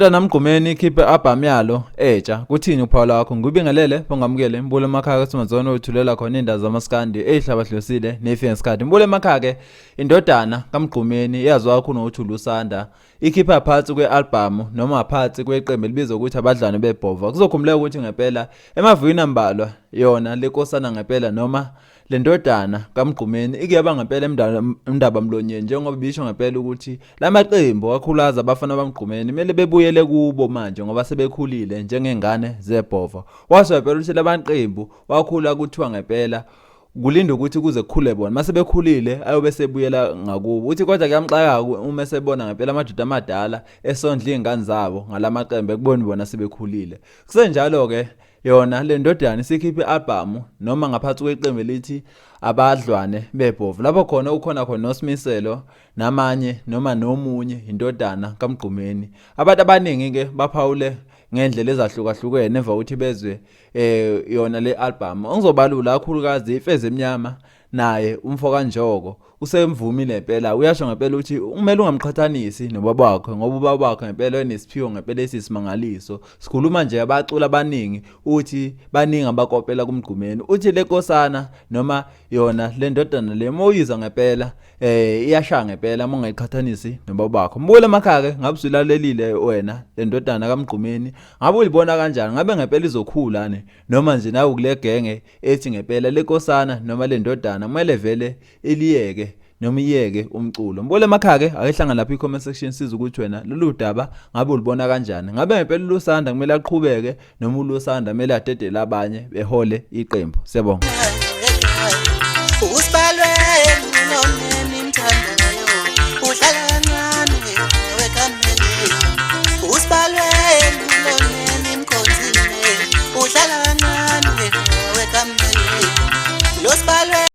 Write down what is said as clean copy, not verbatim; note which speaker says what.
Speaker 1: Ndodana Mgqumeni ikhiphe album yalo etsha kuthini uphawula wakho ngikubingelele bongamukele imbulo emakhaya kaSimazona oyithulela khona indaba zamaskandi ezihlabahlosile nefike ngesikhathi imbulo emakhaya ke indodana kaMgqumeni eyaziwa kakhulu ngokuthi uLusanda ikhipha phansi kwe-albhamu noma phansi kweqembu elibizwa ukuthi abadlane bebhova kuzokhumbuleka ukuthi ngempela emavikini ambalwa yona lenkosana ngempela noma le ndodana kaMgqumeni ike yaba ngempela emndaba mlonyeni njengoba bisho ngempela ukuthi lamaqembu kakhulukazi abafana bamgqumeni kumele bebuyele kubo manje ngoba sebekhulile njengengane zebhova washo ngempela ukuthi lamaqembu wakhula kuthiwa ngempela kulinda ukuthi kuze kukhule bona mase bekhulile ayobe sebuyela ngakubo uthi kodwa kuyamxaka uma esebona ngempela amadoda amadala esondla izingane zabo ngalamaqembu ekuboni bona sebekhulile kusenjalo ke yona le ndodana isikhiphe i-albhamu noma ngaphansi kweqembu elithi abadlwane bebhovu lapho khona ukhona khona noSimiselo namanye noma nomunye indodana kaMgqumeni abantu abaningi ke baphawule ngendlela ezahlukahlukene emva kokuthi bezwe eh yona le album ngizobalula kakhulukazi ifeze emnyama naye umfo kaNjoko usemvumile ngempela uyasho ngempela ukuthi kumele ungamqhathanisi nobaba wakhe ngoba ubaba wakhe ngempela unesiphiwo ngempela esisimangaliso sikhuluma nje abaculi abaningi uthi baningi abakopela kumgqumeni uthi lekosana noma yona le ndodana le moyiza ngempela eh iyashaya ngempela uma ungayiqhathanisi nobaba wakho mbukele emakhaya ke ngabe usulalelile wena le ndodana kaMgqumeni ngabe ulibona kanjani ngabe ngempela izokhula ne noma nje nawe kule genge ethi ngempela lekosana noma le ndodana kumele vele iliyeke noma iyeke umculo mbukele emakhaya ke ake hlangana lapha i-comment section siza ukuthi wena lolu daba ngabe ulibona kanjani ngabe ngempela uLusanda kumele aqhubeke noma uLusanda kumele adedele abanye behole iqembu siyabonga.